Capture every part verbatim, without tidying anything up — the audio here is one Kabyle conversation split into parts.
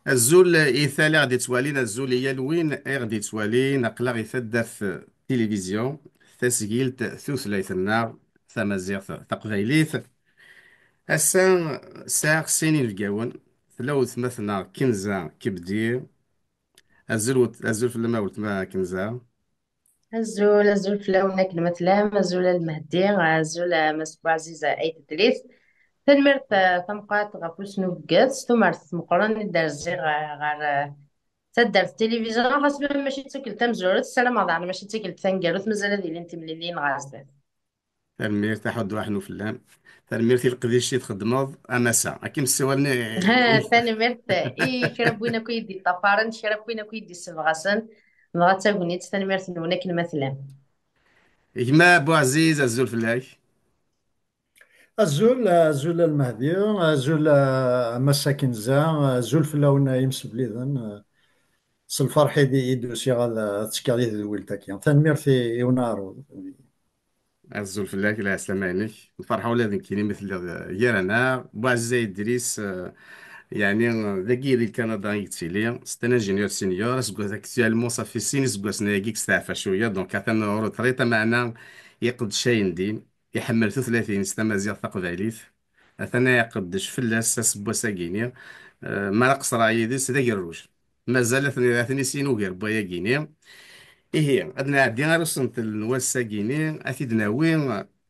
Azul i tal i ɣ-d-ittwalin, azul i yal win i ɣ-d-ittwalin, aql-aɣ i taddart tilivizyu, tasgilt tutlayt-nneɣ, tamaziɣt taqbaylit. Ass-a sɛiɣ sin inebgawen, tella weltma-tneɣ Kenza Kebdi. Azul wet-, azul fell-am a weltma Kenza. Azul, azul fell-awen akken ma tellam, azul a Lmehdi, azul a Mass Buɛziz Ayt Idris. Tanemmirt, eh, tameqqrant ɣef usnubget, s tumert meqqren i d-rziɣ, eh, ɣer, eh, taddart tilivizyu, xas ma mačči d tikkelt tamezwarut, ssarameɣ daɣen mačči d tikkelt taneggarut, mazal ad ilin timliliyin ɣer zdat. Tanemmirt, aḥuddu aḥnu fell-am. Tanemmirt i leqdic i txeddmeḍ a Massa. Akken ssiwalen i Ha, tanemmirt i kra n win akk i yi-d-iṭṭafaren, kra n win akk i yi-d-issebɣasen. Dɣa d tagnit, tanemmirt-nwen akken ma tellam. Gma Buɛziz, azul fell-ak. Azul, azul a Lmehdi, azul a Massa Kenza, azul fell-awen a imsebliden. S lferḥ i d-, i d-usiɣ ad, ad tekkeɣ di tedwilt-agi. Tanemmirt i, i uneɛruḍ. Azul fell-ak, lɛeslama-inek. Lferḥ ula d nekkini mi telliḍ, eh, gar-aneɣ. Buɛziz Idris, eh, yeɛni, eh, dagi di Lkanada i yettili. C'est un ingénieur senior. Aseggas actuellement, ça fait sin iseggasen ayagi i yesteɛfa cwiya. Donc, atan en retraite, ameɛna iqeddec ayendin. Iḥemmel tutlayt-ines tamaziɣt taqbaylit. Atan iqeddec fell-as aseggas-agi-ni. Eh, mi ara qeṣṣreɣ yid-s d agerruj. Mazal ad ten-, ad ten-issin ugar n wayagi-ni. Ihi, ad nɛeddi ar usentel n wass-agi-ni, ad t-id-nawi,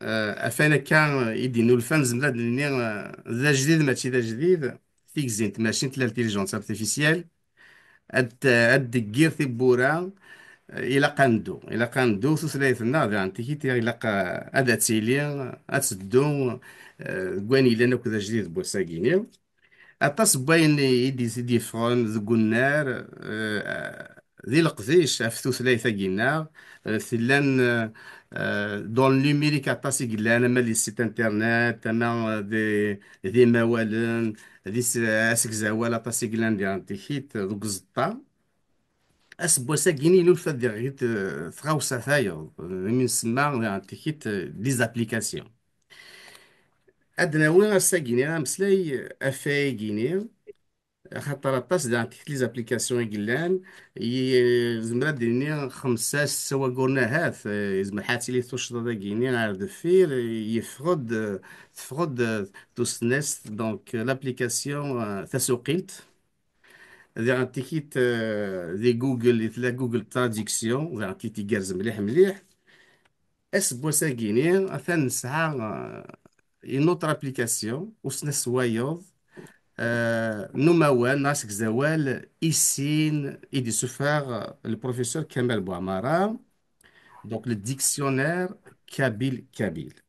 eh, ɣef wayen akka i d-innulfan, nezmer ad d-nini, eh, d ajdid, mačči d ajdid, tigzi n tmacint, l'intelligence artificielle, ad, ad d-teggir tiwwura, eh, ilaq ad neddu. Ilaq ad neddu, tutlayt-nneɣ, daɣen tikit, ilaq, eh, ad tili, ad teddu, eh, deg wayen yellan akk d ajdid n wass-agi-ni. Aṭas n wayen i d-, i d-yeffɣen deg unnar, eh, di leqdic ɣef tutlayt-agi-nneɣ, eh, tellan, eh, dans le numérique aṭas i yellan, ama di site internet, ama di, d imawalen, di s-, asegzawal aṭas i yellan diɣen tikit deg uẓeṭṭa. Aseggas-agi-ni, yennulfa diɣit, eh, tɣawsa tayeḍ, eh, imi nsemma diɣen tikit, eh, des applications. Ad d-nawi ass-agi-ni ameslay ɣef wayagi-ni, axaṭer aṭas diɣen tikit les applications i yellan, i, zemreɣ ad d-iniɣ xemsa, setta wagguren ahat, eh, yezmer ḥatta ad tili tuccḍa dagi-ni ar deffir, eh, yeffeɣ-d, eh, teffeɣ-d, eh, tusnast, donc, eh, l'application, eh, tasuqilt. Diɣen tikit, eh, di Google, i tella Google Traduction, diɣen tikit igerrez mliḥ mliḥ. Aseggas-agi-ni, atan nesɛa, eh, une autre application, usnas wayeḍ, eh, n umawal neɣ asegzawal i sin i d-isuffeɣ, eh, le professeur Kamal Bouamara, donc le dictionnaire kabyle-kabyle.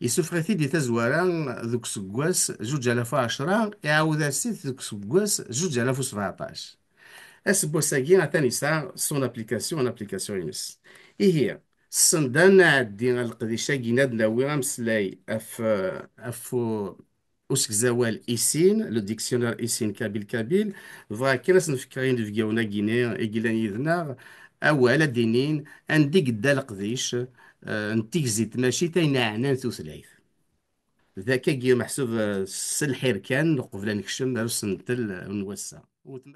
Isuffeɣ-it-id di tazwara deg useggas zuǧ alaf u ɛecṛa, iɛawed-as-it deg useggas zuǧ alaf u sbeɛṭac. Aseggas-agi atan yesɛa son application, une application-ines. Ihi, send ad nɛeddi ɣer leqdic-agi, ad nawi ameslay ɣef, ɣef usegzawal i sin, le dictionnaire i sin kabyle-kabyle, bɣiɣ kan ad sen-fkeɣ inebgawen-agi-ni i yellan yid-neɣ awal, ad d-inin anda i yedda leqdic, eh, n tigzi n tmacint ayen ɛnan tutlayt. D akkagi meḥsub, eh, s lḥir kan, uqbel ad nekcem ar usentel, eh, n wass-a.